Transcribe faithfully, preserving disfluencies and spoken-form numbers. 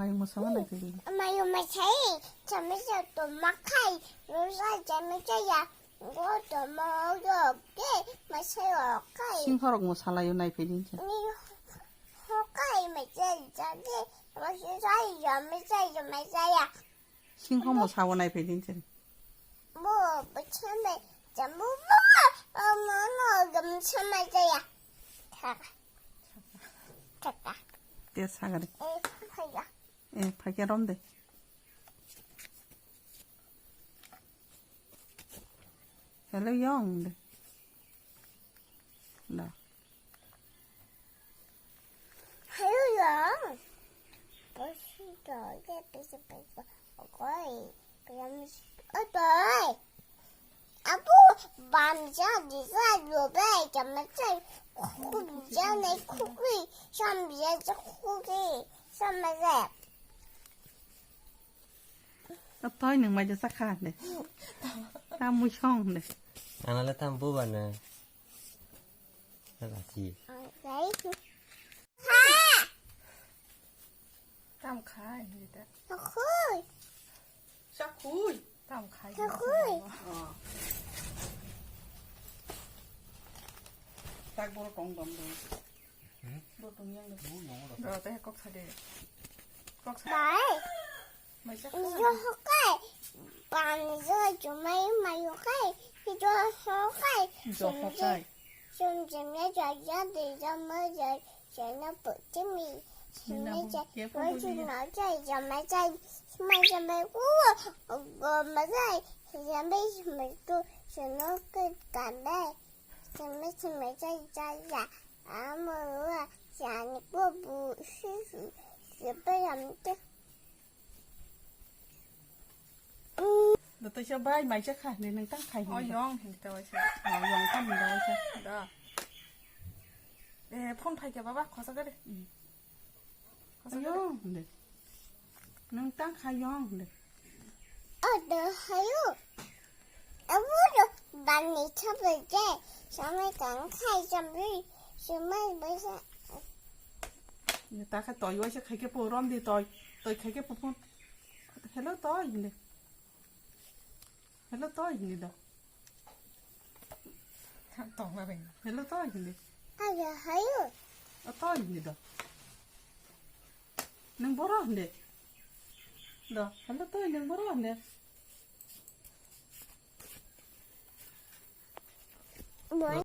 Mosa ma nai phai di. Mayu masai, chamisa to makai, rosa chamisa ya, go to mo yo ke, masai o kai. Singkhorok mosa layo nai phai di. Ni ho kai masai jadi, masai ya, masai ya, masai ya. Singkho mosa o nai phai di. Bo, bo chame, jamu bo, mo no gam chame jaya. Thaka. Thaka. Te sagari. Eh, phaya. Eh, phakya rom de. Hello, yong de. La. Hello, yong. Bosi to, ye pesa pesa. Okoi. Kaya mis-, okoi. Abu bamja disa lobe, jamasa khubja ne khubi, samja khuri, samasa. Atoi nung mai jasa kha de. Ta mui song de. Anale tam bu bana. Ala si. Tam khai hita. Sakhui. Sakhui. Tam khai. Sakhui. Oh. Tak boro tong dom dom. Hmm? Boro tong yang dom. Bro, teh kok sade. Kok sade. Bye. Maisa kha. Yo hokai. Pan yo jumai mayo kai. Yo hokai. Yo hokai. Sum jemya jaya de jama jaya jana putimi. Sina bu, ye pu bu ni. Sina jaya jama jaya sma jama ku go ma jaya jama sma tu sino ke kame. Sma sma jaya jaya. Amo wa jani bu bu si si. Siapa yang tu? Da tei sa bai mai sa kha ne nang tang khai. Oh, yong hin ta waisa. Oh, yong tang hin ta waisa. Da. Eh, phone phai khe baba, khosa gare. Khosa gare. Yong de. Nang tang khai yong de. Oh, da hayo. Abu do bani chabe je. Samai tang khai samri. Samai bai sa. Ye ta kha toi waisa khai khe po rom de toi. Toi khai khe po phone. Hello, toi hinde. Hello, toi hinde da. Tong la beng. Hello, toi hinde. Ayo, hayo. O toi hinde da. Nang boro hinde. Da, hello, toi nang boro hinde. Boro.